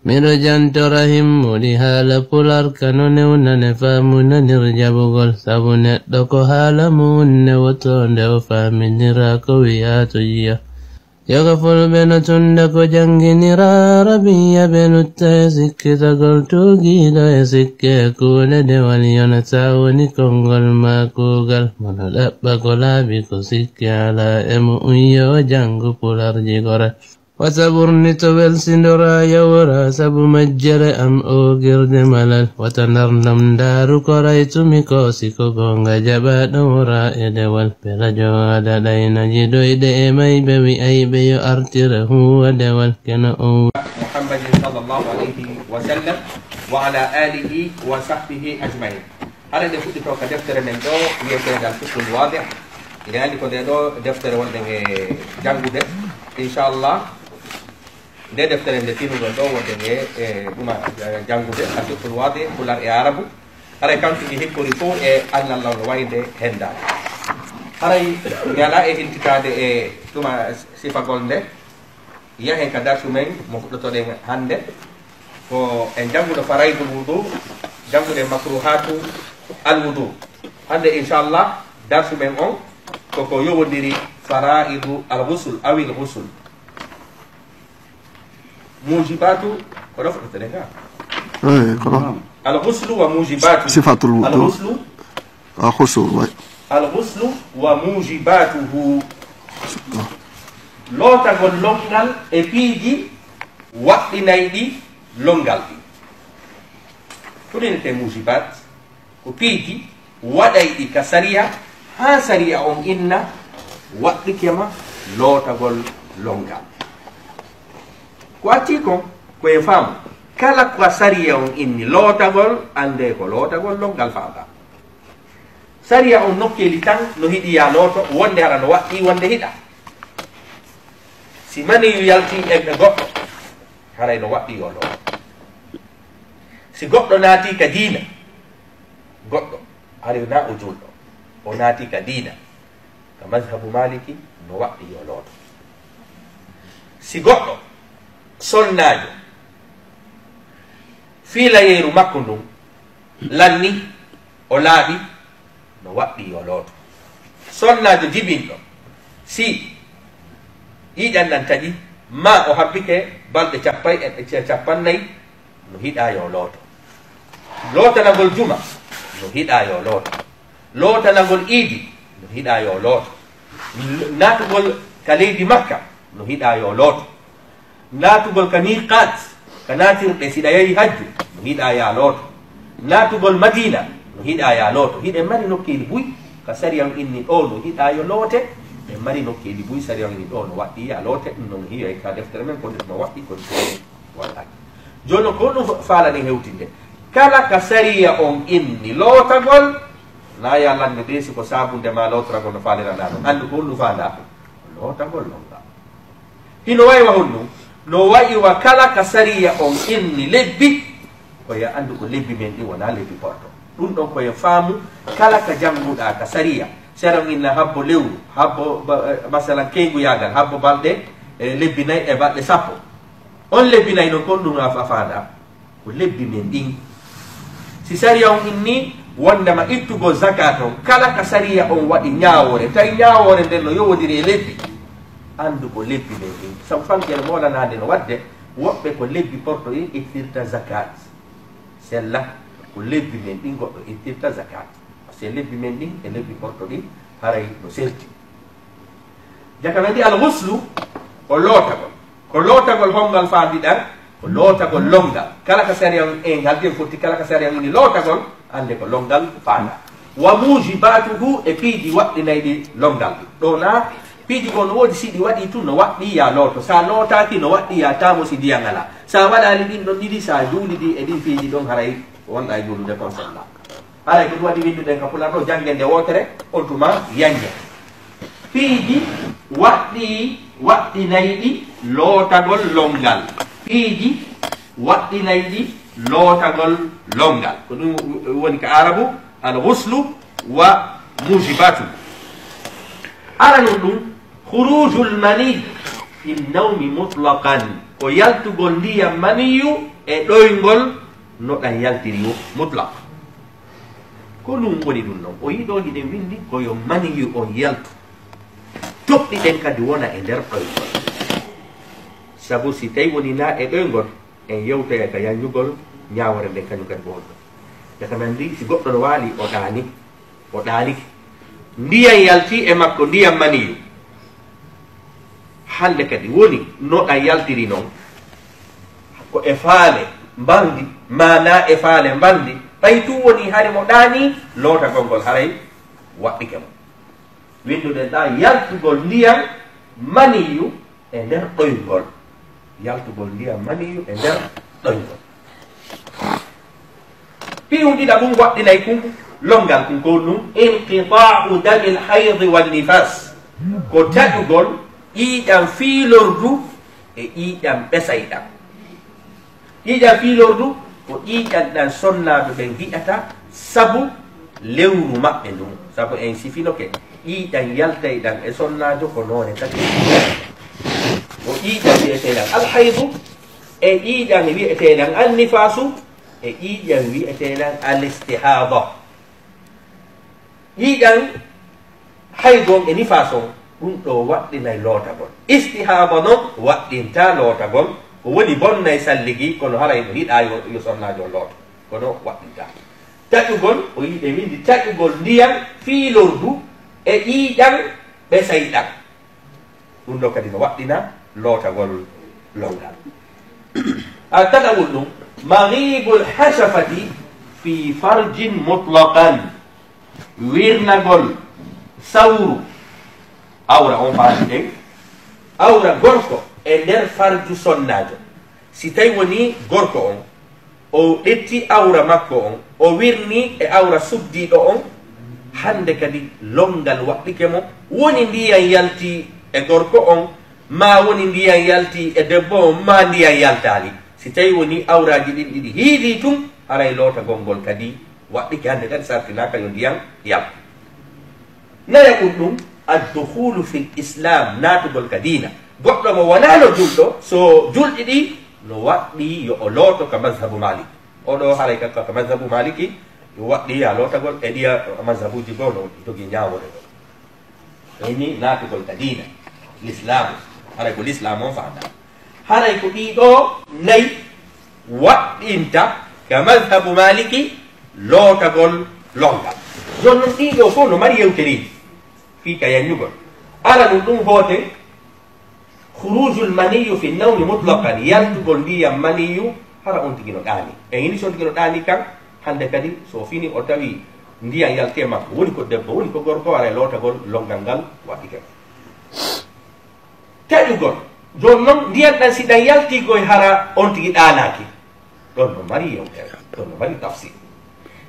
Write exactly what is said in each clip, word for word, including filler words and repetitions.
Miɗo jantora himmuɗi haala pular kano newnane faamu nanir jaɓugol, sabu neɗɗo ko haala mum ne wotoonde o faaminira ko wiyaa to jiya. Yoga fulɓe no tunda ko jannginira arabiya ɓe lutta e sikkitagol tuugiiɗo e sikke e kuuɗe dewal yonata woni konngol maa kuugal. Mono ɗaɓɓa ko laaɓi ko sikke alaa e mo uñyo o janngu pularji gora. Wata ɓurni to welsindora yawora sabu majjere am o girde malal. Wata ndarndam ndaaru ko raytumi ko si ko goonga jaɓaaɗo wora e dewal. Pelajo ada ɗayna jidoyɗe e mayɓe wi'ayɓe yo artire huuwa dewal keno o. Muhammadin sallallahu alayhi wa sallam wa ala alihi wa sahbihi ajmain. Hara nde fuɗɗito ka deftere men ɗo wiyeteende Al Fiqhul Wadih. Ina anndi ko nde ɗo deftere wonɗen e janngude. Inchallah, nde deftere nde tinuɗon ɗo wonɗen e, e ɗuma, e janngude Al Fiqhul Wadih, pular e arabu. Haray kam tigi hikkori fof e annal law no wayi nde henndaade. Haray mi alaa e hintitaade e ɗuma sifagol nde. Yahen ka darsu men mo fuɗɗotoɗen hannde. Ko en jannguno faraidul wudu, jannguɗen makruhatu al wudu. Hannde, inchallah, darsu men on ko ko yowondiri faraidu al ghusl awil ghusl. Mujibatu, ko ɗo fuɗɗotoɗen ka? Eh, ko ɗo. Al ghuslu wa mujibatu. Sifatul wudu. Al ghuslu. Al ghuslu, oui. Al ghuslu wa mujibatuhu. Lootagol lonngal e piiji waɗɗinayɗi lonngal ɗin. Ko ɗin wiyetee mujibat, ko piiji waɗayɗi ka sariya, haa sariya on inna waɗɗike ma lootagol lonngal. Ko atti kon, ko e faamu, kala ko sariya on inni lootagol, anndee ko lootagol lonngal faandaa. Sariya on nokkeeli tan no hiɗi yaa looto, wonde hara no waɗɗii, wonde hiɗaa. Si maniyu yaltii e goɗɗo, haray no waɗɗii yo looto. Si goɗɗo naatii ka diina, goɗɗo, haray naa o juulɗo, o naatii ka diina, ka mazhabu Maliki, no waɗɗii yo looto. Si goɗɗo, sonnaajo, fiilayeeru makko ndun, lanni, o laaɓi, no waɗɗii yo looto. Sonnaajo jibinɗo, si ƴiiƴan ɗan taƴi, maa o habbike balɗe cappay e, e capannay, no hiɗaa yo looto. Lootanagol juma, no hiɗaa yo looto. Lootanagol iidi, no hiɗaa yo looto. Naatugol ka leydi Makka, no hiɗaa yo looto. Naatugol ka miqaat, ka naatirɗe si ɗa yahi hajju, no hiɗaa yaa looto. Naatugol Madiina, no hiɗaa yaa looto. Hiɗen mari nokkeeli buy, ka sariya on inni ɗoo no hiɗaa yo loote. Ɗen mari nokkeeli buy, sariya on inni ɗoo no waɗɗii yaa loote. Ɗum non no hiyoy ka deftere men, ko ɗum no waɗɗii, ko ɗum waɗɗaaki. Jooni non, ko ɗum faalaɗen hewtinde. Kala ka sariya on inni lootagol, na yaa lannde de si ko saabunde maa lootoragol no faaliranaa ɗum. Anndu ko ɗum faandaa, lootagol lonngal. Hino wayi wa honɗum? No wayi wa kala ka sariya on inni lebbi, ko yo anndu ko lebbi men ɗin wonaa lebbi porto. Ɗum ɗon ko yo faamu kala ka jannguɗaa ka sariya. Sariya on inna habbo lewru, habbo, ba-, eh, masalan, keynguyaagal, habbo balɗe, eh, lebbi nayi e balɗe sappo. On lebbi nayi non, ko honɗum a fa-, faandaa? Ko lebbi men ɗin. Si sariya on inni wondema ittugol zakat on, kala ka sariya on waɗi ñaawoore, tawi ñaawoore nden no yowondiri e lebbi, anndu ko lebbi men ɗin. Sabu fankere moolanaande no waɗde, woɓɓe ko lebbi porto ɗin ittirta zakat. Sella, ko lebbi men ɗin goɗɗo ittirta zakat. Par ce que lebbi men ɗin e lebbi porto ɗin haray no serti. Jaka men ɗi al ghuslu, ko lootagol. Ko lootagol hongal faandiɗaa? Ko lootagol lonngal. Kala ka sariya on en haldi en fotti, kala ka sariya on inni lootagol, annde ko lonngal faandaa. Wa mujibatuhu, e piiji waɗɗinayɗi lonngal ɗin. Ɗoo na piiji goo no woodi, si ɗi waɗii tun no waɗɗii yaa looto. Sa lootaaki no waɗɗii yaa taamosi ndiyan alaa. Sa waɗaali ɗin ɗon ɗiɗi, sa juulidi e ɗin piiji ɗon haray wonɗaa e juulude kon sella. Haray ko ɗum waɗi winnduɗen ka pular ɗo, janngen nde wootere, on tuma yannge. Piiji waɗɗi, waɗɗinayɗi lootagol lonngal. Piiji waɗɗinayɗi lootagol lonngal. Ko ɗum woni ka arabu, al ghuslu wa mujibatu. Aranun ɗum, khurujul mani fi nawmi mutlaqan. Ko yaltugol ndiyam maniyu e ɗoyngol no ɗam yaltiri wo mutlaq. Ko ɗum woni ɗum noon. O yiɗo hiɗen winndi ko yo maniyu on yaltu. Toɓɗi ɗen kadi wona e nder ɗoyngol. Sabu si tawi woni na e ɗoyngol, en yewtoya ka yanjugol ñaawore nden kañum kadi ko honɗum. Jaka men ndi si goɗɗo no waali o ɗaani, o ɗaanike. Ndiyam yalti e makko, ndiyam maniyu. Hannde kadi woni no ɗam yaltiri noon. Ko e faale mbalndi, maanaa e faale mbalndi. Ɓay tun woni hari mo ɗaani, lootagol ngol haray waɗɗike mo. Winnduɗen ɗa yaltugol ndiyam maniyu e nder ɗoyngol. Yaltugol ndiyam maniyu e nder ɗoyngol. Piiwndina ɗum waɗɗinay kun, lonngal kun ko ɗum, inqita'u damil haydi wan nifas. Ko taƴugol ƴiiƴam fiilordu e ƴiiƴam ɓesayɗam. Ƴiiƴam fiilordu ko ƴiiƴam ɗam sonnaaɓe ɓen hi'ata sabu lewru maɓɓe ndun. Sabu en sifinoke ƴiiƴam yaltayɗam e sonnaajo ko noone tati. Ko ƴiiƴam wi'eteeɗam alhaydu, e ƴiiƴam wi'eteeɗam annifaasu, e ƴiiƴam wi'eteeɗam alistihaada. Ƴiiƴam haydu on e nifaas on, ɗum ɗo waɗɗinay lootagol. Istihaada non waɗɗinta lootagol, ko woni bonnay salligi, kono haray no hiɗaa yo, yo sonnaajo on looto. Kono waɗɗinta. Taƴugol, o yiɗe windi taƴugol ndiyam fiilordu e ƴiiƴam ɓesayɗam. Ɗum ɗo kadi no waɗɗina lootagol lonngal. A tataɓol ɗum, maghibul hashafati fi farjin mutlaqan. Wirnagol sawru, awra on faati ɗen, awra gorko e nder farju sonnaajo. Si tawi woni gorko on, o ƴetti awra makko on, o wirni e awra suddiiɗo on, hannde kadi lonngal waɗɗike mo, woni ndiyan yalti e gorko on, maa woni ndiyan yalti e debbo on, maa ndiyan yaltaali. Si tawi woni awraaji ɗin ɗiɗi hiidii tun, haray lootagol ngol kadi waɗɗike, hannde kadi sartinaaka yo ndiyan yaltu. Nayaɓun ɗum, addukhulu fil islam, naatugol ka diina. Goɗɗo mo wonaano julɗo, so julɗi ɗi no waɗɗi yo o looto ka mazhabu Malik. O ɗo haray ka, ka mazhabu Maliki, yo waɗɗi ya lootagol e ɗiya mazhabuji goo no jogii ñaawoore ɗo. Ɓay ni naatugol ka diina, lislaamu, haray ko lislaamu on faandaa. Haray ko ɗii ɗoo nayi waɗɗinta ka mazhabu Maliki lootagol lonngal. Jooni non ɗii ɗoo fof no mari yewtereeji fii ka yanñugol. Aranun ɗum hooten, khurujul maniyyu fi nawmi mutlaqan, yaltugol ndiyam maniyyu hara on tigi no ɗaani. En ini si on tigi no ɗaani kan, hannde kadi so o fini o tawi ndiyam yalti e makko, woni ko debbo, woni ko gorko, haray lootagol lonngal ngal waɗɗike. Taƴugol. Jooni non, ndiyan ɗan si ɗan yaltii koy hara on tigi ɗaanaaki. Ɗon no mari yewtere, ɗon no mari tafsir.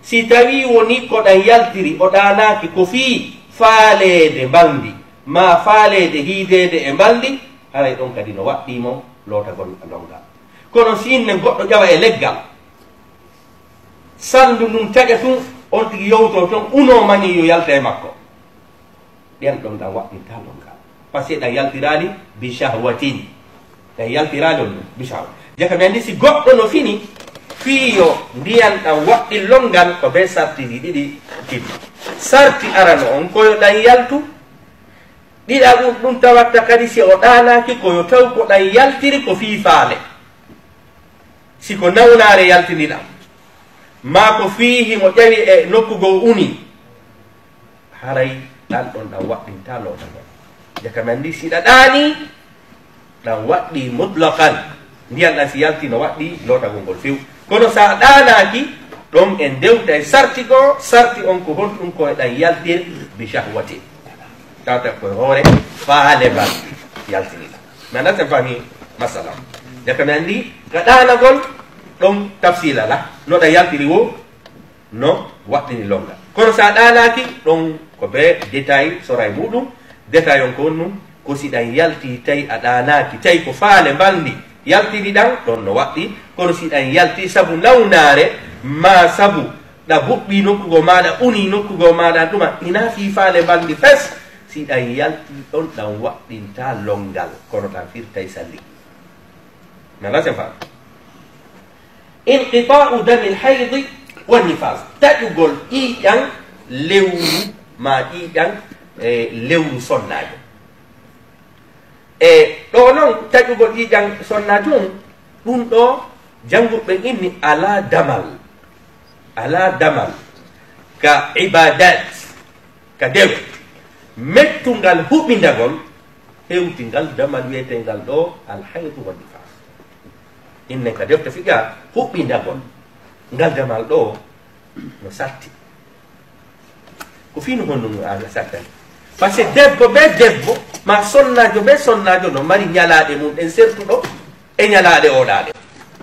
Si tawii woni ko ɗan yaltiri, o ɗaanaaki ko fii faaleede mbalndi, maa faaleede hiideede e mbalndi, haray ɗon kadi no waɗɗii mo lootagol lonngal. Kono si innen goɗɗo ƴawa e leggal, salndu ndun taƴa tun, on tigi yowtoo ton, unoo manii yo yalta e makko. Ɗen ɗon ɗan waɗɗinta lonngal. Parce que ɗan yaltiraali bi shahwatin. Ɗan yaltiraali on bi shahwa. Jaka mi anndi si goɗɗo no fini, fii yo ndiyan ɗan waɗɗin lonngal ko bee sartiji ɗiɗi tigi. Sarti arano on ko yo ɗan yaltu. Ɗiɗaɓun ɗun tawatta kadi si o ɗaanaaki ko yo taw ko ɗan yaltiri ko fii faale. Si ko nawnaare yaltini ɗan, maa ko fii himo ƴawi e nokku goo uni, haray ɗan ɗon ɗan waɗɗinta lootagol. Jaka men ndi si ɗa ɗaanii, ɗan waɗɗii mutlaqan. Ndiyan ɗan si yaltii no waɗɗii lootagol ngol few. Kono si a ɗaanaaki, ɗon en ndewtay sarti goo, sarti on ko honɗun ko e ɗan yaltir bi shahwatin. Tawata ko e hoore faale mbalndi yaltini ɗan. Mi anndaa si en fahmi masala on. Jaka mi anndi ka ɗaanagol ɗon tafsila la. No ɗan yaltiri woo, no waɗɗini lonngal. Kono si a ɗaanaaki, ɗon ko bee détail sora e muuɗum. Détail on ko honɗun? Ko si ɗan yaltii tawi a ɗaanaaki, tawi ko faale mbalndi yaltini ɗan, ɗon no waɗɗii. Kono si ɗan yaltii sabu nawnaare, maa sabu ɗa buɓɓii nokku goo, maa ɗa unii nokku goo, maa ɗa ɗuma, hinaa fii faale mbalndi fes, si ɗan yaltii ɗon ɗan waɗɗinta lonngal, kono ɗan firtay salli. Nana sen fa. Inqita'u damil haydi wa nifas. Taƴugol ƴiiƴan lewru ma ƴiiƴan, e, lewru sonnaajo. E ɗo noon, taƴugol ƴiiƴan sonnaajo on, ɗum ɗo jannguɓe inni alaa damal. Alaa damal ka ibadat, ka dewe. Mettungal huɓindagol hewtingal damal wiyeteengal ɗo alhaydu wa nifas. Innen ka defte fiqa huɓindagol ngal damal ɗo no satti. Ko fii no honno no Allah sattani? Parce que debbo be debbo, ma sonnaajo be sonnaajo no mari ñalaaɗe mum ɗen sertuɗo e ñalaaɗe oɗaaɗe.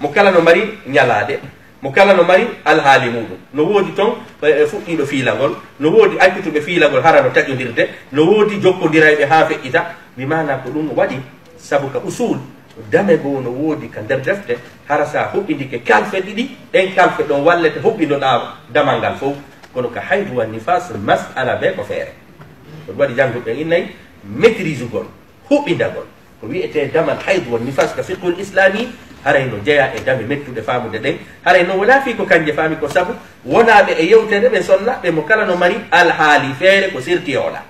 Mo kala no mari ñalaaɗe, mo kala no mari alhaali muɗum. No woodi ton, e, e, fuɗɗiiɗo fiilagol, no woodi accutuɓe fiilagol hara no taƴondirde, no woodi jokkondirayɓe haa feƴƴita. Mi maana ko ɗum waɗi, sabu ka usul, dame goo no woodi ka nder defte, hara sa huɓɓindike kalfe ɗiɗi, ɗen kalfe ɗon wallete huɓɓindoɗaa damal ngal fow. Kono ka haydu wa nifas, mas'ala be ko feere. Ko ɗum waɗi jannguɓe innay maîtrisugol, huɓɓindagol ko wiyetee damal haydu wa nifas ka fiqhul islami, haray no jeyaa e dame mettuɗe faamude ɗen. Haray no wonaa fii ko kanje faami, ko sabu wonaaɓe e yewtere ɓe sonna ɓe mo kala no mari alhaali feere ko serti e oɗa.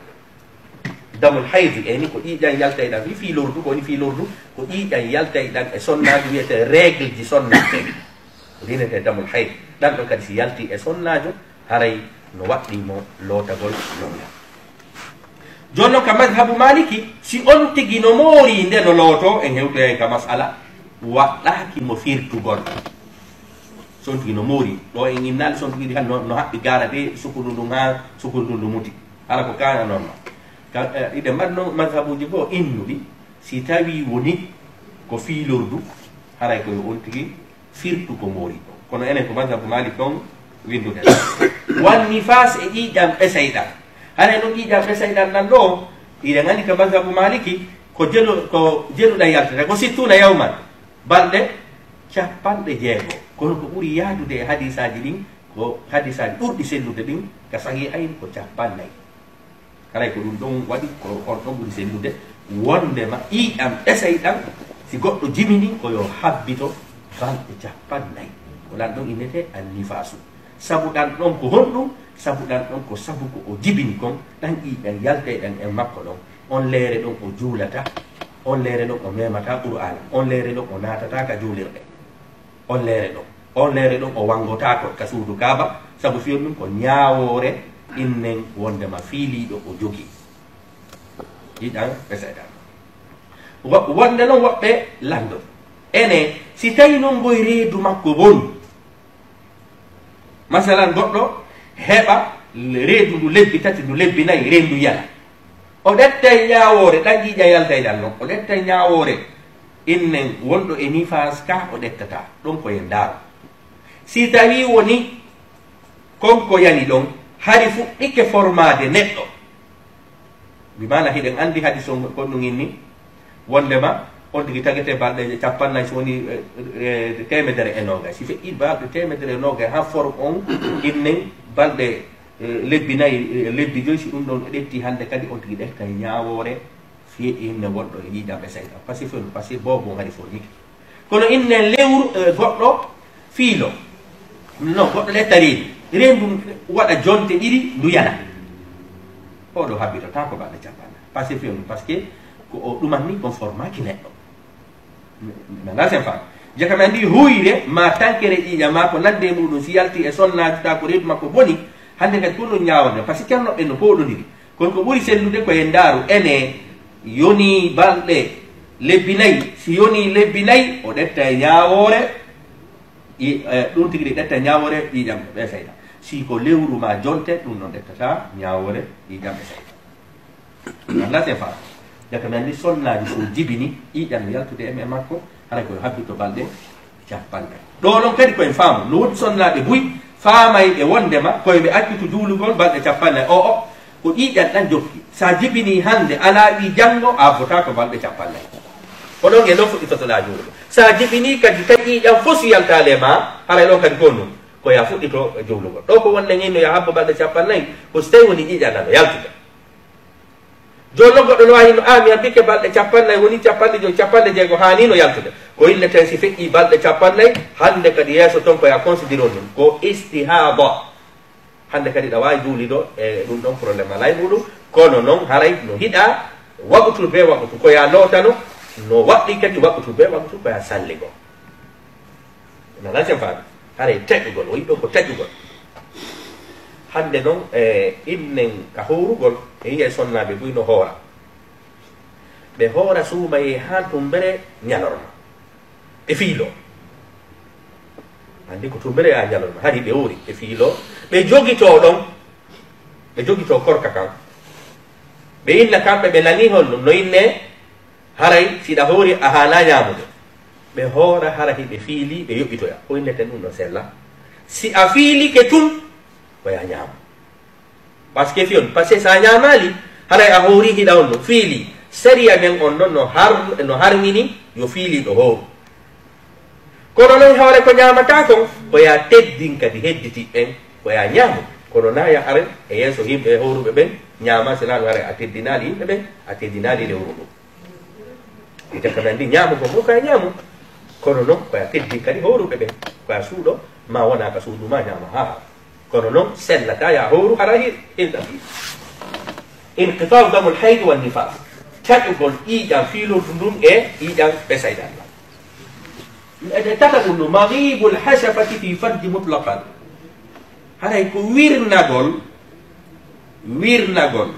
Damul haydi e ni ko ƴiiƴan yaltayɗan, fii, fii lordu, ko woni fii lordu, ko ƴiiƴan yaltayɗan e sonnaajo wiyetee règle ji sonna. Ko ɗum wiyetee damul haydi. Ɗan ɗon kadi si yalti e sonnaajo, haray no waɗɗii mo lootagol lordu. Jooni non ka mazhabu Maliki, si on tigi no moori nde no looto, en hewtoyay ka mas'ala, waɗɗaaki mo firtugol. Si on tigi no moori, ɗo en innaali si on tigi han no, no haɓɓi gaara de sukuru ndun haa sukuru ndun ndu muti. Hara ko kaana non ma. Ka, eh, iɗen mari non mazhabuuji goo innuɗi, si tawii woni ko fii lordu, haray ko yo on tigi firtu ko moori ɗon. Kono enen ko mazhabu Malik on winnduɗen. Wan nifas e ƴiiƴan ɓesayɗan. Haray non ƴiiƴan ɓesayɗan ɗan ɗo, iɗen anndi ka mazhabu Maliki, ko jelu-, ko jeluɗan yaltata, ko sittuuna yawman, balɗe cappanɗe jeego. Kono ko ɓuri yaadude e hadiisaaji ɗin, ko hadiisaaji ɓurɗi sellude ɗin, ka sahihayn ko cappannayi. Haray ko ɗum ɗon waɗi ko on ɗon ɓuri sellude, wondema ƴiiƴan ɓesayɗan, si goɗɗo jibini ko yo habbito balɗe cappannayi. Ko ɗan ɗon innetee annifaasu. Sabu ɗan ɗon ko honɗum? Sabu ɗan ɗon ko sabu ko o jibini kon, ɗan ƴiiƴan yaltayɗan e makko ɗon. On leere ɗon o juulata, on leere ɗon o meemata Qur'aana, on leere ɗon o naatata ka juulirɗe. On leere ɗon, on leere ɗon o wanngotaako ka suudu Kaaba, sabu fii on ɗum ko ñaawoore innen wondema fiiliiɗo o jogii. Ƴiiƴan ɓesayɗan. Wo-, wonde non woɓɓe lanndo. Ene, si tawi non ngoy reedu makko won, masalan, goɗɗo heɓa reedu ndu lebbi tati, ndu lebbi nayi, reendu yana. O ƴettay ñaawoore, ɗan ƴiiƴan yaltayɗan non. O ƴettay ñaawoore innen wonɗo e nifaas ka o ƴettata. Ɗon ko en ndaaro. Si tawii woni kon ko yani ɗon, hari fuɗɗike formaade neɗɗo. Bi maana hiɗen anndi hadiis on ko ɗum inni, wondema on tigi tagete balɗe cappannayi, so woni, eh, eh, teemedere e noogay. Si feƴƴi balɗe teemedere e noogay, haa form on innen balɗe, eh, lebbi nayi, eh, lebbi joyi, si ɗum ɗon ƴetti hannde kadi on tigi ƴettay ñaawoore fii inne wonɗo e ƴiiƴan ɓesayɗan. Parce que fewndo, parce que boobo ngari fof niki. Kono innen lewru, eh, goɗɗo fiilo. Non, goɗɗo ƴetta reendu. Reendu waɗa jonte ɗiɗi, ndu yana. Oɗo habbitotaako balɗe cappannayi. Parce que fewndo, parce que ko o ɗumanni kon formaaki neɗɗo. Nana sen fa. Jaka men anndi huyre ma tankere ƴiiƴan ma ko nande e muɗum si yalti e sonnaajo ta ko reedu makko boni, hannde kadi ko ɗum ñaaworde, parce que ceerno ɓen no pooɗondiri. Kono ko ɓuri sellude ko en ndaaru ene yoni balɗe lebbi nayi. Si yoni lebbi nayi, o ƴetta e ñaawoore, i-, eh, ɗum tigi ɗi ƴetta e ñaawoore ƴiiƴan ɓesayɗan. Si ko lewru ma jonte, ɗum noon ƴettata ñaawoore ƴiiƴan ɓesayɗan. Nana sen fa. Jaka men anndi sonnaajo so jibini, ƴiiƴan no yaltude e, e makko, haray ko yo habbito balɗe cappanɗe. Ɗo ɗon kadi ko en faamu, no woodi sonnaaɓe buy, faamayɓe wondema ko yo ɓe accutu juulugol balɗe cappanɗe. O, o, ko ƴiiƴan ɗan jokki. Sa jibini hannde, alaa wi janngo, a abbotaako balɗe cappanɗe. Ko ɗon e ɗon fuɗɗitotoɗaa juulugol. Sa jibini kadi tawi ƴiiƴan fof si yaltaali e ma, haray ɗon kadi ko ɗum, ko yo a fuɗɗito juulugol. Ɗo ko wonde inno yo a habbo balɗe cappannayi, ko si tawi woni ƴiiƴan ɗan no yaltude. Jooni noon goɗɗo no waawi no, "Ah, mi habbike balɗe cappannayi, woni capanɗe joyi, capanɗe jeego, haanino yaltude." Ko inneten si feƴƴii balɗe cappannayi, hannde kadi yeeso toon ko ya considéré on ɗum. Ko istihaada. Hannde kadi ɗa waawi juulido e ɗum ɗon problème alaa e muɗum. Kono noon haray no hiɗa waqtu be waqtu ko ya lootano, no waɗɗi kadi waqtu be waqtu ko ya salligo. No lancen faami. Haray taƴugol, o yiɗo ko taƴugol. Hannde noon, e, innen ka hoorugol, e yi'ay sonnaaɓe buy no hoora. Ɓe hoora suumayee haa tumbere ñalorma. Ɓe fiiloo. Anndi ko tumbere haa ñalorma. Hari ɓe hoori, ɓe fiiloo. Ɓe jogitoo ɗon. Ɓe jogitoo korka kan. Ɓe inna kamɓe, ɓe nanii honɗum no innee. Haray si ɗa hoori a haanaa ñaamude. Ɓe hoora hara hiɓe fiilii, ɓe yoɓitoya. Ko inneten ɗum no sella. Si a fiilike tun, ko ya ñaamu. Parce que fiyon, parce que si a ñaamaali, haray a hoori hiɗa on no fiilii. Sariya men on non no har-, no harmini yo fiiliiɗo hooru. Kono non hoore ko ñaamataa kon, ko ya teddin kadi hedditi ɓen, ko ya ñaamu. Kono na ya are e yeeso yimɓe hooruɓe ɓen, ñaama si laano haray a teddinaali yimɓe ɓen, a teddinaali lewru ndun. E jaka men ndi ñaamugo mo ka ñaamu. Kono non ko ya teddin kadi hooruɓe ɓen. Ko ya suuɗo, ma wona ka suudu ma ñaama. Ha. Kono non sellata ya hooru hara hi-, hinɗa fi. Inqita'u damul haydi wan nifas. Taƴugol ƴiiƴan fiilordu ndun e ƴiiƴan ɓesayɗan lan. E tataɓun ɗum, maghibul hashafati fi farji mutlaqan. Haray ko wirnagol, wirnagol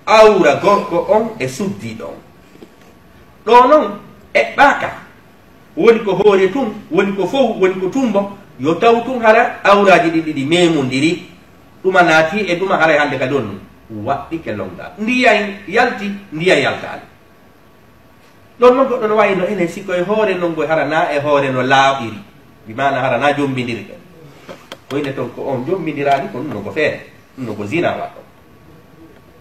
awra gorko on e suddi ɗon. Ɗo non eɓɓaaka. Woni ko hoore tun, woni ko fow, woni ko tumbo, yo taw tun hara awraaji ɗin ɗiɗi memondiri. Ɗuma naati e ɗuma haray hannde kadi on ɗum waɗɗike longal. Ndiyam yalti, ndiyam yaltaali. Ɗon non goɗɗo no waawi no enen si ko e hoore non ngoy hara na e hoore no laaɓiri. Bi maana hara na jombindirɗe. Ko ine ton ko on jombindiraali ko ɗum no ko feere. Ɗum no ko zina waɗɗo.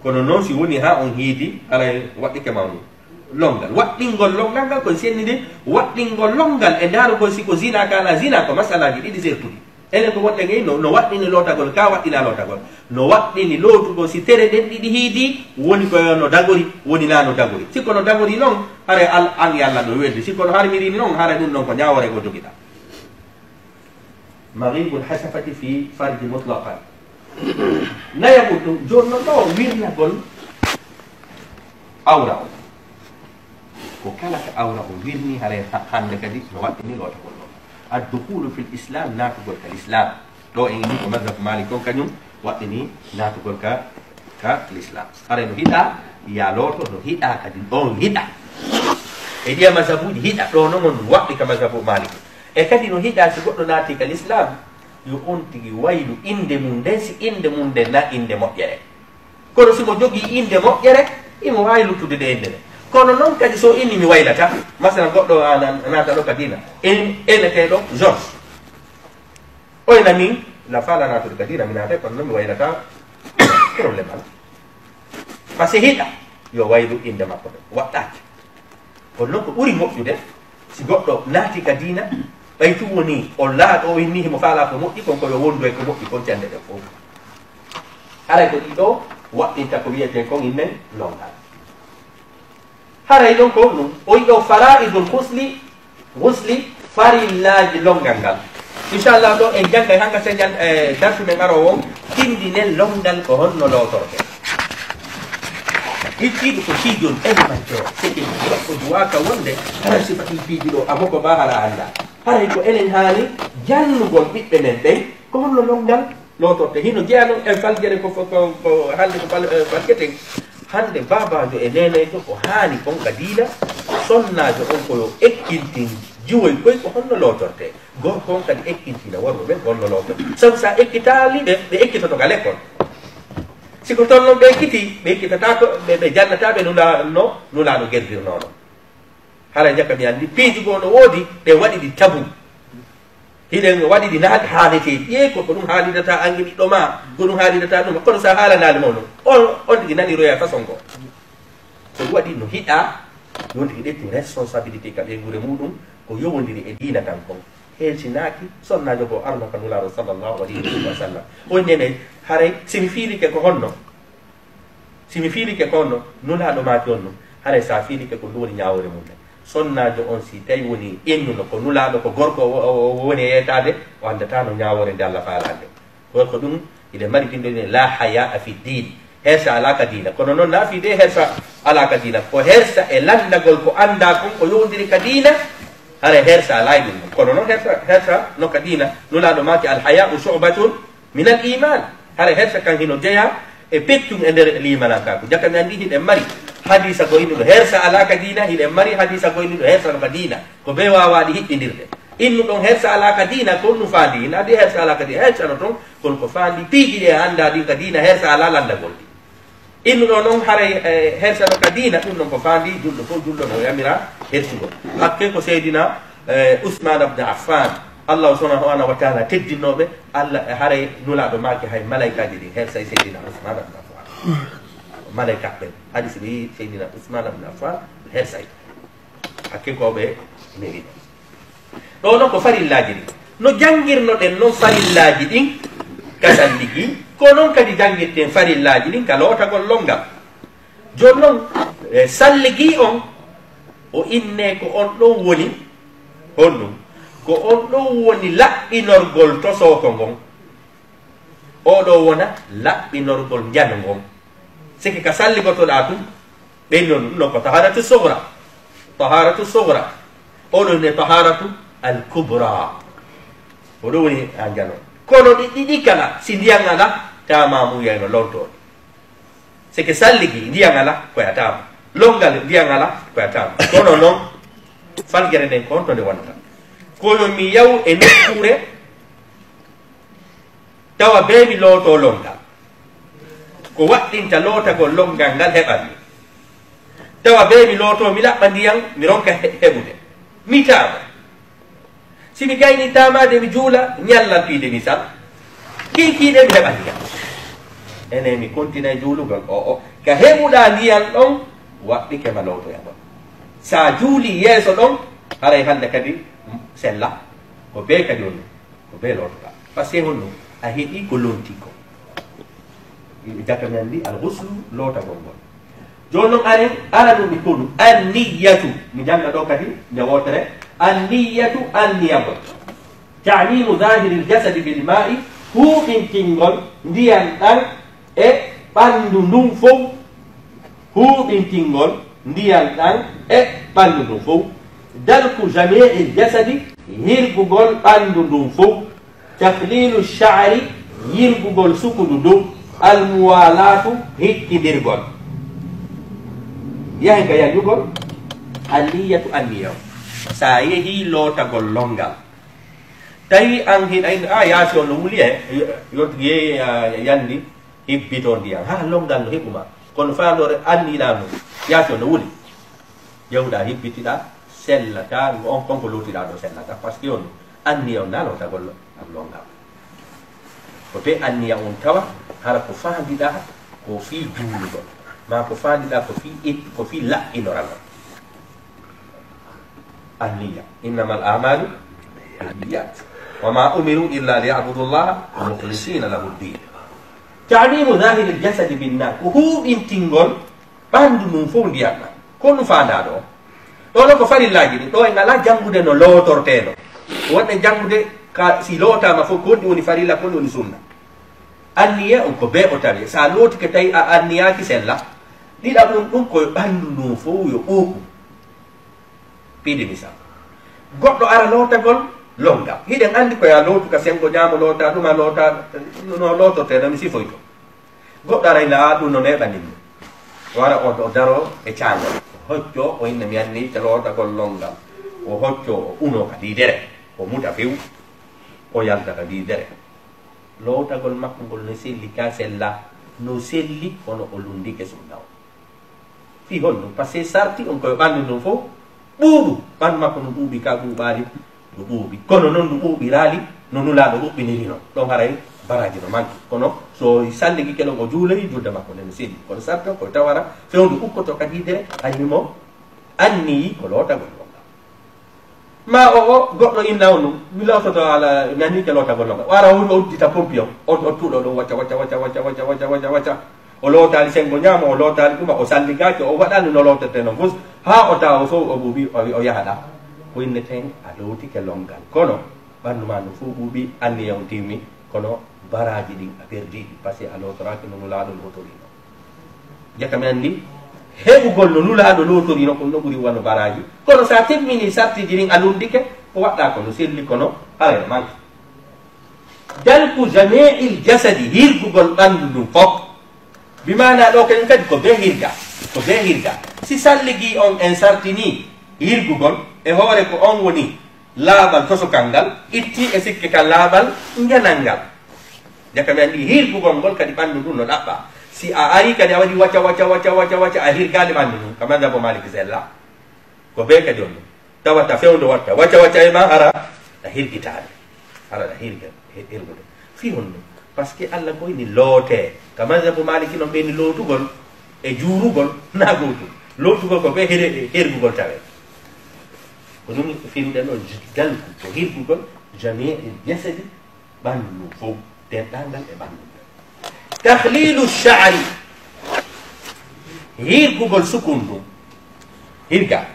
Kono noon si woni haa on hiiti, haray waɗɗike ma ɗum. Longal. Waɗɗingol longal ngal koye sennide, waɗɗingol longal e ndaarugol si ko zina ka alaa zina ko masalaaji ɗiɗi sertuɗi. Enen ko wonɗen e no, no waɗɗini lootagol ka waɗɗina lootagol. No waɗɗini lootugol si tere ɗen ɗiɗi hiidi, woni ko no dagori, woni na no dagori. Si ko no dagori noon, haray al-, an e Alla no weldi. Si ko no harmiri noon, haray ɗum noon ko ñaawoore ko jogiɗa. Maghibul hashafati fi farji mutlaqan. Nayaɓun ɗum, jooni noon ɗo wirnagol awra on. Ko kala ka awra on wirni, haray ha-, hannde kadi no waɗɗini lootagol ɗon. Ad-dukhulu fil islam, naatugol ka l'islam. Ɗo en inni ko mazhab Malik on kañum waɗɗini naatugol ka, ka l'islam. Haray no hiɗa ya looto, no hiɗa kadi ɗon hiɗa. E ɗiya mazhabuji hiɗa, ɗo noon on waɗɗi ka mazhabu Malik. E kadi no hiɗa si goɗɗo naati ka l'islam, yo on tigi waylu innde mum nden, si innde mum nden na innde moƴƴere. Kono si mo jogii innde moƴƴere, imo waawi luttude nde innde nde. Kono noon kadi so inni mi waylata, masalan goɗɗo a na-, naata ɗo ka diina, en-, eneteeɗo George. Oyna min, la fala naatude ka diina, mi naatay, kono noon mi waylata, problème alaa. Parce que hiɗa, yo waylu innde makko nden, waɗɗaaki. Kono noon ko ɓuri moƴƴude, si goɗɗo naati ka diina, ɓay tun woni o laaɗo, o inni himo faalaa ko moƴƴi, kon ko yo wondu e ko moƴƴi kon cande ɗen fof. Haray ko ɗiɗo waɗɗinta ko wiyetee kon innen longal. Haray ɗon ko ɗum, o yiɗo fara'idul ghusli, ghusli, farillaaji longal ngal. Inchallah, ɗo en janngay hannga señal, e darsu men aroowo on, tinndinen longal ko honno lootorte. Ɗiɗɗiɗi ko piijol élémentaire, c'est que goɗɗo duwaaka wonde hara sifa ɗin piiji ɗo, amo ko ma hara annda. Haray ko enen haani jannugol ɓiɓɓe men ɓen, ko honno longal lootorte. Hino jeyaa non e faljere ko, ko, ko, ko hannde ko fal-, eh, faljeten. Hannde baabaajo e neeneyjo ko haani kon ka diina, sonnaajo on ko yo ekkintin jiwoy koy ko honno lootorte. Gorko on kadi ekkintina worɓe ɓen ko honno lootorte. Sabu sa ekkitaali ɓe, ɓe ekkitoto ka lekkol. Si ko toon non ɓe ekkitii, ɓe ekkitataako, ɓe, ɓe jannataa ɓe nula-, no Nulaaɗo gerdirnoo non. Hara jaka mi anndi, piiji goo no woodi, ɗe waɗi ɗi tabu. Hiɗen waɗi ɗi naat haaleteeɗi. Ƴee ko, ko ɗum haalidata ange ɓiɗɗo ma, ko ɗum haalidata ɗum. Kono sa haalanaali mo non, on, on tigi naniroya façon goo. Ko ɗum waɗi no hiɗa, yo on tigi ƴettu responsabilité ka ɓeynguure muɗum, ko yowondiri e diina kan kon. Heeltinaaki, sonnaajo goo arno ka Nulaaɗo sallallahu alayhi wa sallam. O inni, haray, si mi fiilike ko honno? Si mi fiilike ko on no, Nulaaɗo maaki on no, haray si a fiilike ko ndu woni ñaawoore mum nden. Sonnaajo on si tawi woni innuno ko Nulaaɗo ko gorko o, o, o woni e yeetaade, o anndataa no ñaawoore nde Alla faalaa nde. Ko, ko ɗum, hiɗen mari binndol ne, "La hayaa fi diin." Hersa alaa ka diina. Kono noon, naa fii de hersa alaa ka diina. Ko hersa e lanndagol ko anndaa kon, ko yowndiri ka diina, haray hersa alaa e ɗum. Kono noon, hersa, hersa no ka diina. Nulaaɗo maaki, "Al hayaa'u shu'batun min al iman." Haray hersa kan hino jeyaa e peccun e nder liimanankaaku. Jaka mi anndi hiɗen mari hadiisa goo innuɗo hersa alaa ka diina, hiɗen mari hadiisa goo innuɗo hersa no ka diina. Ko bee waawaaɗi hiɓɓindirde. Innuɗon hersa alaa ka diina, ko ɗum faandi. Ina addi hersa alaa ka diina, hersa no ton, kono ko faandi piiji ɗi e anndaa ɗin ka diina, hersa alaa lanndagol ɗi. Innuɗo noon haray, eh, hersa no ka diina, ɗum noon ko faandi julɗo fof, julɗo no yamira hersugol. Hakke ko Seydina, eh, Usmaan ibn Affan, Allah subhanahu wa ta'ala teddinnooɓe, Allah, eh, haray Nulaaɗo maaki hay malaykaaji ɗin hersa e Seydina Usmaan ibn Affan. Malaykaaɓe ɓen, hadis ɓe yi Seydina Usmaan ibn Affan hersa e. Hakke ko ɓe newi ɗo. Ɗo noon ko farillaaji ɗin. No janngirnoɗen noon farillaaji ɗin ka salligi, ko noon kadi janngirten farillaaji ɗin ka lootagol lonngal. Jooni noon, e salligi on, o innee ko on ɗon woni, honɗum? Ko on ɗon woni laɓɓinorgol tosooko ngon. Oɗo wona laɓɓinorgol njano ngon. Sike ka salligotoɗaa tun, ɓen non, ɗum non ko taharatu sugra. Taharatu sugra. Oɗo ne taharatu al kubra. Oɗo woni a njano. Kono ɗi, ɗi, ɗi kala, si ndiyan ala, tamamu yayno lontoɗi. Sike salligi, ndiyan ala, ko ya tama. Longal, ndiyan ala, ko ya tama. Kono non, falgere nden ko on to nde wonata. Kono mi yaw e nokkure, tawa bee mi lootoo lonngal. Ko waɗɗinta lootagol lonngal ngal heɓan mi. Tawa bee mi lootoo, mi laɓɓa ndiyan, mi ronka he-, heɓude. Mi taama. Si mi gaynii taamaade, mi juula, ñallal piide misal. Kiikiiɗe mi heɓa ndiyan. Ene mi kontinay juulugol o, o. Ka heɓuɗaa ndiyan ɗon, waɗɗike ma lootoyagol. Sa juulii yeeso ɗon, haray hannde kadi sella. Ko bee kadi on. Ko bee lootoɗaa. Parce que honno? A heɓii ko lontii ko. Jaka mi anndi al ghuslu lootagol ngol. Jooni non aren, ara ɗum mi konu. An niyyatu. Mi jannga ɗo kadi, nde wootere. An niyyatu, an niyagol. Ta'mimu zahiril jasadi bil ma'i, huuɓintingol ndiyan ɗan e ɓanndu ndun fow, huuɓintingol ndiyan ɗan e ɓanndu ndun fow, dalku jami'il jasadi, yirgugol ɓanndu ndun fow, takhlilu sha'ri, yirgugol sukundu ndun, al muwalatu, hikkindirgol. Yahen ka yanjugol, an niyyatu, an niyya. Sa yehi lootagol lonngal, tawi an hiɗa ina, a yaasi on no wuli e, yo-, yottude yeeyi, a, yandi, hibbito ndiyan. Ha, lonngal no heɓu ma. Kono faandoore anniɗaa mum, yaasi on no wuli. Ƴewɗaa, hibbitiɗaa, sellataa, on kon ko lootiɗaa ɗo sellataa. Parce que on anniya on naa lootagol lonngal. Ko bee anniya on tawa, hara ko faandiɗaa, ko fii juulugol. Maa ko faandiɗaa, ko fii it-, ko fii laɓɓinoral on. Anniya. Innamal a'malu binniyat. Wa ma umiru illa liya'budu Allaha mukhlisina lahu ddin. Ta'mimu zahiril jasadi bin nar. Ko huuɓintingol ɓanndu ndun fow ndiyan ɗan. Ko ɗum faandaa ɗo. Ɗo ɗo ko farillaaji ɗin. Ɗo en alaa janngude no lootortee no. Wonɗen janngude ka si lootaama fow ko honɗum woni farilla, ko honɗum woni sunna. Anniya on ko bee o tawi. Sa lootike tawi a anniyaaki sella. Ɗiɗaɓun ɗum ko ɓanndu ndun fow yo ɓuuɓu. Piide misal. Goɗɗo ara lootagol lonngal. Hiɗen anndi ko yaa lootu ka senngo ñaamo loota, ɗum a loota, no lootortee no mi sifoyto. Goɗɗo ara ina, "Aa, ɗum no neeɓani mo." O ara o, o daroo e caangol. O hoccoo, o inna, "Mi anniike lootagol lonngal." O hoccoo, o unoo ka diidere. O muta few. O yalta ka diidere. Lootagol makko ngol no selli ka sella. No selli, kono o lunndike sunna on. Fii honɗum? Parce que sarti on koye ɓanndu ndun fow ɓuuɓu. Ɓanndu makko no ɓuuɓi ka ɓuuɓaali, no ɓuuɓi. Kono non no ɓuuɓiraali, no Nulaaɗo ɓuuɓiniri non. Ɗon haray baraaji no manki. Kono so salligike ɗon o juuloyi, julde makko nden no selli. Kono sarti on koye tawara fewndo ukkoto ka diidere, hay himo anniyi ko lootagol lonngal. Ma o, o, goɗɗo inna on ɗum, mi loototo ala, mi anniike lootagol lonngal. O ara o, o uddita pompi on, o, o tuuɗo ɗum wacca, wacca, wacca. O lootaali senngo ñaamo, o lootaali ɗuma, o salligaaki, o waɗaali no lootirtee noon fof. Haa o tawa o sow o ɓuuɓi, o wi o yahaɗa. Ko inneten a lootike lonngal. Kono ɓanndu ma no fof ɓuuɓi, anniya on timmi, kono baraaji ɗin a perdii ɗi, parce que a lootoraaki no Nulaaɗo lootorino. Jaka mi anndi, heɓugol no Nulaaɗo lootorino, ko ɗum no ɓuri wano baraaji. Kono so a timmini sartiiji ɗin, a lunndike, ko waɗɗaa ko no selli, kono haray no manki. Dalku jami'il jasadi, hirgugol ɓanndu ndun fof. Bi maana ɗo kañum kadi ko bee hirga, ko bee hirga. Si salligi on en sartini hirgugol, e hoore ko on woni laabal tosokal ngal, itti e sikke kal laabal njanal ngal. Jaka mi anndi hirgugol ngol kadi ɓanndu ndun no ɗaɓɓa. Si a ari kadi a waɗi waca, waca, waca, waca, waca, a hirgaali ɓanndu ndun, ka madhabo Maliki sella. Ko bee kadi on ɗum. Tawata fewndo watta waca waca e ma, hara ɗa hirgitaade. Hara ɗa hirga, he-, hirgude. Fii honɗum? Parce que Allah ko ini lootee. Ka madhabo Maliki noon ɓe ni lootugol e juurugol na gootum. Lootugol ko bee her-, hergugol tawee. Ko ɗum firnde ɗo j-, dalku, ko hirgugol jami'il jasadi, ɓanndu fof, denɗaangal e ɓanndu. Takhlilu sha'ri, hirgugol sukun ndun. Hirga.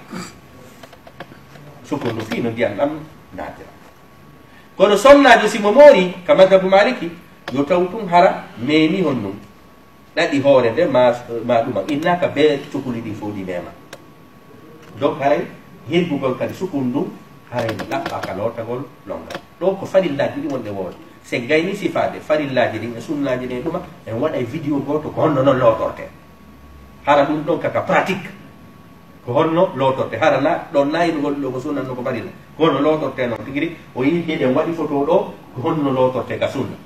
Sukun ndun fii no ndiyan ɗan naatira. Kono sonnaajo si mo moori, ka madhabu Maliki, yo taw tun hara meemi honɗum. Ɗaɗi hoore nde ma, ma ɗuma. Innaaka bee cukuli ɗin fof ɗi meema. Donc haray hirgugol kadi sukun ndun, haray no ɗaɓɓa ka lootagol lonngal. Ɗo ko farillaaji ɗiɗi wonɗe woode. Si en gayni sifaade farillaaji ɗin e sunnaaji ɗin e ɗuma, en waɗay vidéo gooto ko honno non lootortee. Hara ɗum ɗon kaka pratique. Ko honno lootortee. Hara na, ɗon na inugol ɗo ko sunna, no ko farilla. Ko honno lootortee non tigi rigi. O yii hiɗen waɗi photo ɗo, ko honno lootortee ka sunna.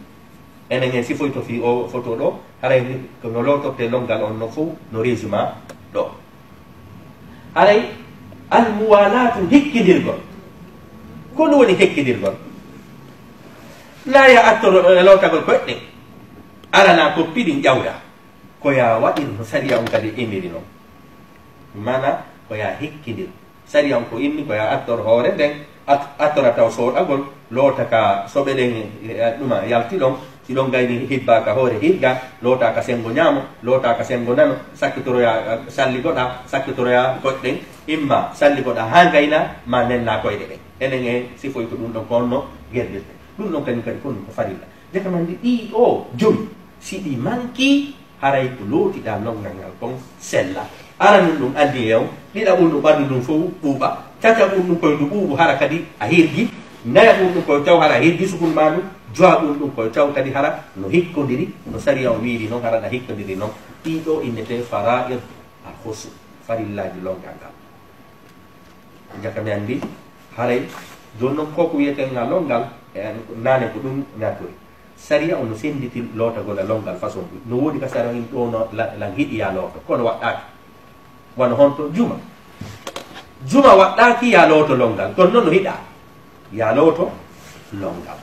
Enen en sifoyto fii o photo ɗo, haray ni ko no lootortee lonngal on no fow, no résumé ɗo. Haray almuwalaatu, hikkindirgol. Ko ɗum woni hikkindirgol. Na ya attoro, eh, lootagol koyɗe ɗen. Arana koppi ɗin ƴawda. Ko ya waɗir no sariya on kadi iniri non. Mana ko ya hikkindir. Sariya on ko inni ko ya attor hoore nden, at-, attora taw soɗagol, loota ka soɓe ɗen, eh, ɗuma yalti ɗon, si ɗon gayni hibba ka hoore hirga, loota ka sengo ñaamo, loota ka sengo nano, sakkitoroya, eh, salligoɗa, sakkitoroya koyɗe ɗen, imma salligoɗa haa gayna, ma nenna koyɗe ɗen. Enen en sifoy ko ɗum ɗon ko honno gerdirte. Ɗum ɗon kañum kadi ko ɗum ko farilla. Jaka man ndi ɗi o jomi, si ɗi manki, haray ko lootiɗaa lonngal ngal kon sella. Aranun ɗum anniye on, ɗiɗaɓun ɗum ɓanndu ndun fow ɓuuɓa, tataɓun ɗum koye ndu ɓuuɓu hara kadi a hirgi, nayaɓun ɗum koye taw hara a hirgi sukun maa ndun, jowaɓun ɗum koye taw kadi hara no hikkondiri, no sariya on wiiri non, hara na hikkondiri non. Ɗii ɗoo innetee fara'id al ghusl, farillaaji lonngal ngal. Jaka mi anndi, haray jooni non ko ko wiyetee ngal lonngal, e an-, naane ko ɗum natori. Sariya on no sennditi lootagol e lonngal façon ɗum. No woodi ka sariya in ɗo no la-, lan hiɗi ya looto, kono waɗɗaaki. Wano honto juma. Juma waɗɗaaki ya looto lonngal, kono non no hiɗa ya looto lonngal.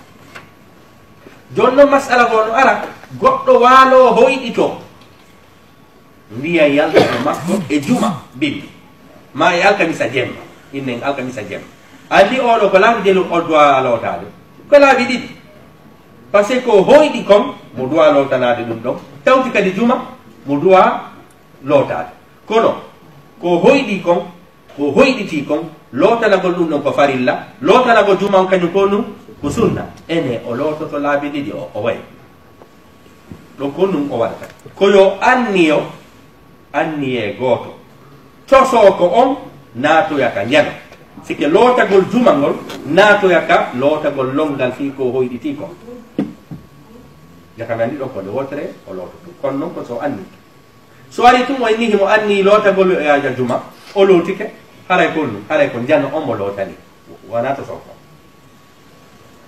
Jooni non masala goo no ara, goɗɗo waalo hoyɗito. Ndiyan yalta e makko e juma bimbi, ma e alkamisa jemma, innen alkamisa jemma. Anndi oɗo ko laabi ɗiɗi o duwa lootaade? Ko laabi ɗiɗi. Parce que ko hoyɗi kon, mo duwa lootanaade ɗum ɗon. Tawti kadi juma, mo duwa lootaade. Kono, ko hoyɗi kon, ko hoyɗitii kon, lootanagol ɗum ɗon ko farilla, lootanagol juma on kañum ko ɗum ko sunna. Ene, o loototo laabi ɗiɗi o, o wayi. Ɗon ko ɗum o waɗata. Ko yo anniyo, anniyee gooto. Cosoo ko on naatoya ka njano. Sike lootagol juma ngol, naatoya ka lootagol lonngal fii ko hoyɗitii kon. Jaka mi anndi ɗon ko nde wootere, o loototo. Kono non ko so anni. So ari tun o inni himo anni lootagol e aja juma, o lootike, haray ko ɗum, haray ko njano on mo lootani. Wonaa to soko.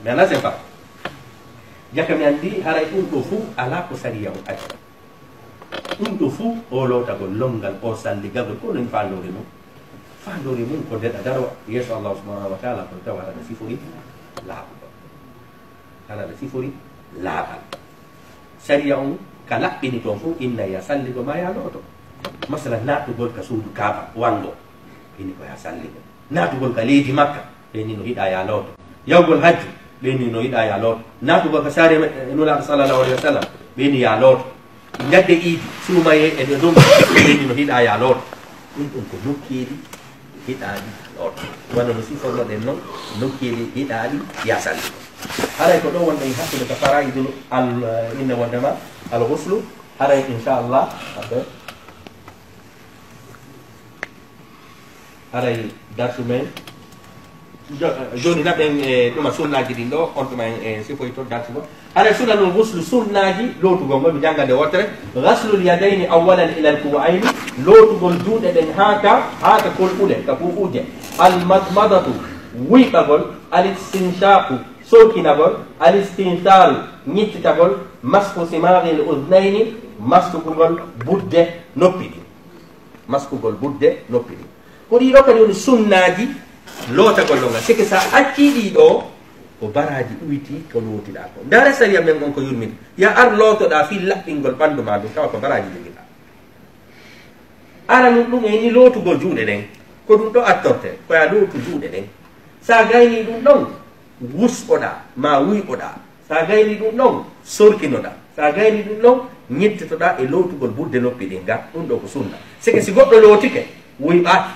Mi anndaa sen fa. Jaka mi anndi haray ɗum ɗo fuu alaa ko sariya on addi. Ɗum ɗo fuu o lootagol lonngal, o salligagol, ko non faandoore mum. Faandoore mum ko nde ɗa daro yeeso Allah subhanahu wa ta'ala, kono tawa aɗa sifori laaɓuɗo. Hara ɓe sifori laaɓal. Sariya on ka laɓɓini toon fof, inna ya salligo ma ya looto. Masala naatugol ka suudu Kaaba, wango. Ini ko ya salligo. Naatugol ka leydi Makka, ɓe ni no hiɗa ya looto. Yawgol hajju, ɓe ni no hiɗa ya looto. Naatugol ka saare me-, Nulaaɗo sallallahu alaihi wasallam, ɓe ni ya looto. Ñande iidi, suumayee e nder ɗum, ɓe no hiɗaa ya looto. Ɗum ɗum ko nokkeeli hiɗaaɗi looto. Wano no sifornoɗen noon, nokkeeli hiɗaaɗi ya salli. Haray ko ɗo wonɗen hakkunde ka faraidul al, inna wondema al ghuslu. Haray inchallah, après, haray darsu men. Jo-, jooni naɓen e ɗuma sunnaaji ɗin ɗo, on tuma en, e sifoyto darsu go. Haray sunanul ghuslu, sunnaaji lootugol ngol, mi jannga nde wootere. Ghaslul yadayni awwalan ilal kuwa'ayni, lootugol juuɗe ɗen haa ka, haa ka kolɓule, ka kuuɓuuje. Al madmadatu, wuyɓagol. Al istinshaqu, sorkinagol. Al istinsaru, ñittitagol. Mashu simaghil udhnayni, maskugol budde noppi ɗin. Maskugol budde noppi ɗin. Ko ɗii ɗoo kadi woni sunnaaji lootagol ɗon ngal. Sike so a accii ɗii ɗoo, ko baraaji ɗuyti ko lootiɗaa ko. Ndaare sariya men on ko yurmini. Ya ar lootoɗaa fii laɓɓingol ɓanndu maa ndun, tawa ko baraaji jogiɗaa. Aranun ɗum e ni lootugol juuɗe ɗen. Ko ɗum ɗo attorte, ko ya lootu juuɗe ɗen. So a gaynii ɗum ɗon, wusɓoɗaa, maa wuyɓoɗaa. So a gaynii ɗum ɗon, sorkinoɗaa. So a gaynii ɗum ɗon, ñittitoɗaa e lootugol budde noppi ɗin ga. Ɗum ɗo ko sunna. Sike si goɗɗo lootike, wuyɓaaki,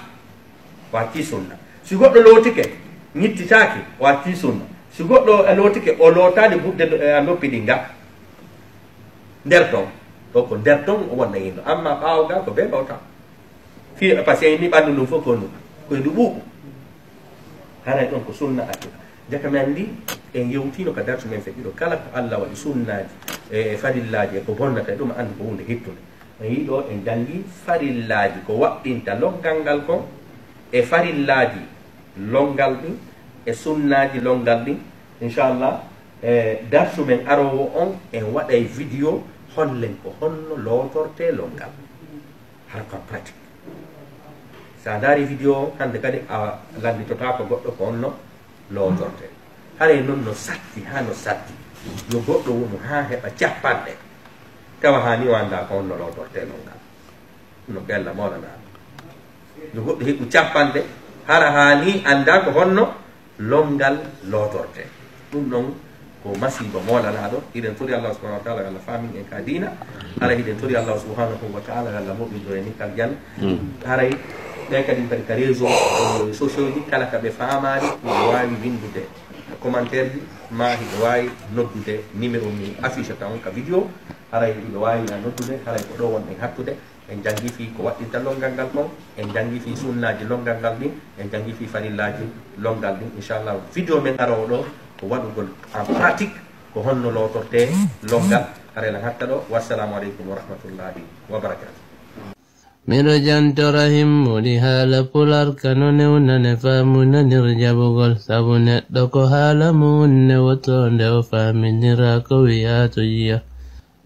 o accii sunna. Si goɗɗo lootike, ñittitaaki, o accii sunna. Si goɗɗo lootike, o lootaali budde, eh, noppi ɗin ga. Nder ton, ɗo ko nder ton o wonna yinno. Amma ɓaawo ga ko bee bawta. Fii, parce que ni ɓanndu ndun fof ko ndu, ko ndu ɓuuɓu. Haray ɗon ko sunna accira. Jaka men ndi, en yewtino ka darsu men feƴƴuɗo. Kala ko Allah waɗi sunnaaji, e farillaaji, e ko bonnata, e ɗum anndu ko huunde hittunde. En yiɗo en janngi farillaaji, ko waɗɗinta loggal ngal kon, e farillaaji loggal ɗin, e sunnaaji loggal ɗin. Inchallah, e darsu men aroowo on, en waɗay vidéo hollen ko honno lootorte loggal. Hara ko pratique. So a ndaari vidéo on, hannde kadi a lannditotaako goɗɗo ko honno lootorte. Haray non no satti, haa no satti. Yo goɗɗo wonu haa heɓa cappanɗe. Tawa haa ni o anndaa ko honno lootorte loggal. No bella Mawlana. Yo goɗɗo heɓu cappanɗe, hara haa ni anndaa ko honno loggal lootorte. Ɗum ɗon ko masiiba moolanaaɗo. Hiɗen tori Allah subhanahu wa ta'ala yo Allah faamin en ka diina. Haray hiɗen tori Allah subhanahu wa ta'ala yo Allah moƴƴindo en ni kal jan. Mm. Haray ɓe kadi kadi ka réseau, eh, sociaux ji kala ka ɓe faamaali, hiɓe waawi winndude commentaire ji, maa hiɓe waawi noddude numéro mi affiche ta on ka vidéo. Haray hiɓe waawi na noddude, haray ko ɗo wonɗen hattude. En janngi fii ko waɗɗinta loggal ngal kon, en janngi fii sunnaaji loggal ngal ɗin, en janngi fii farillaaji loggal ɗin. Inchallah, vidéo men aroowo ɗo ko waɗugol en pratique ko honno lootorte loggal. Haray lan hatta ɗo. Wassalamu aleykum wa rahmatullahi wa barakatuh. Miɗo jantora himmuɗi haala pular kano newnane faamu nanir jaɓugol, sabu neɗɗo ko haala mum wonne woto nde o faaminira ko wi'aa to yiya.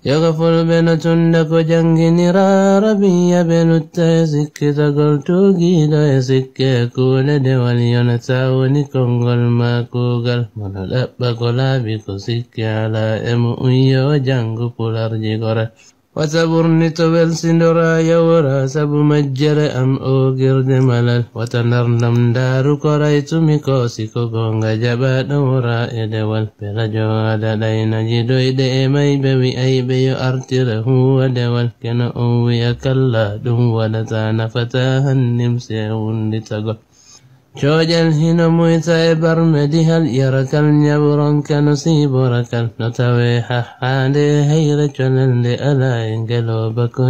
Yoga fulɓe no tunda ko jannginira Arabiya, ɓe lutta e sikkitagol tuugiiɗo e sikke e kuuɗe dewal yonata woni konngol maa kuugal. Mono ɗaɓɓa ko laaɓi ko sikke alaa e mu'un yo janngu pularji goral. Wata ɓurnito welsindora yawora sabu majjere am oogirde malal. Wata ndarndam ndaaru ko raytumi ko si ko goonga jaɓaaɗo wora e dewal. Ɓe rajo ada ɗayna jidoyɗe e mayɓe wi'ayɓe yo artire huuwa dewal. Keno on wi'a kalla ɗum waɗata nafata hannim se wunditagol. Coƴal hino muyta e barme dihal, yarakal ñaɓronka no siiborakal, no tawee hahhaande e hayre colel nde alaa e ngelooba kon.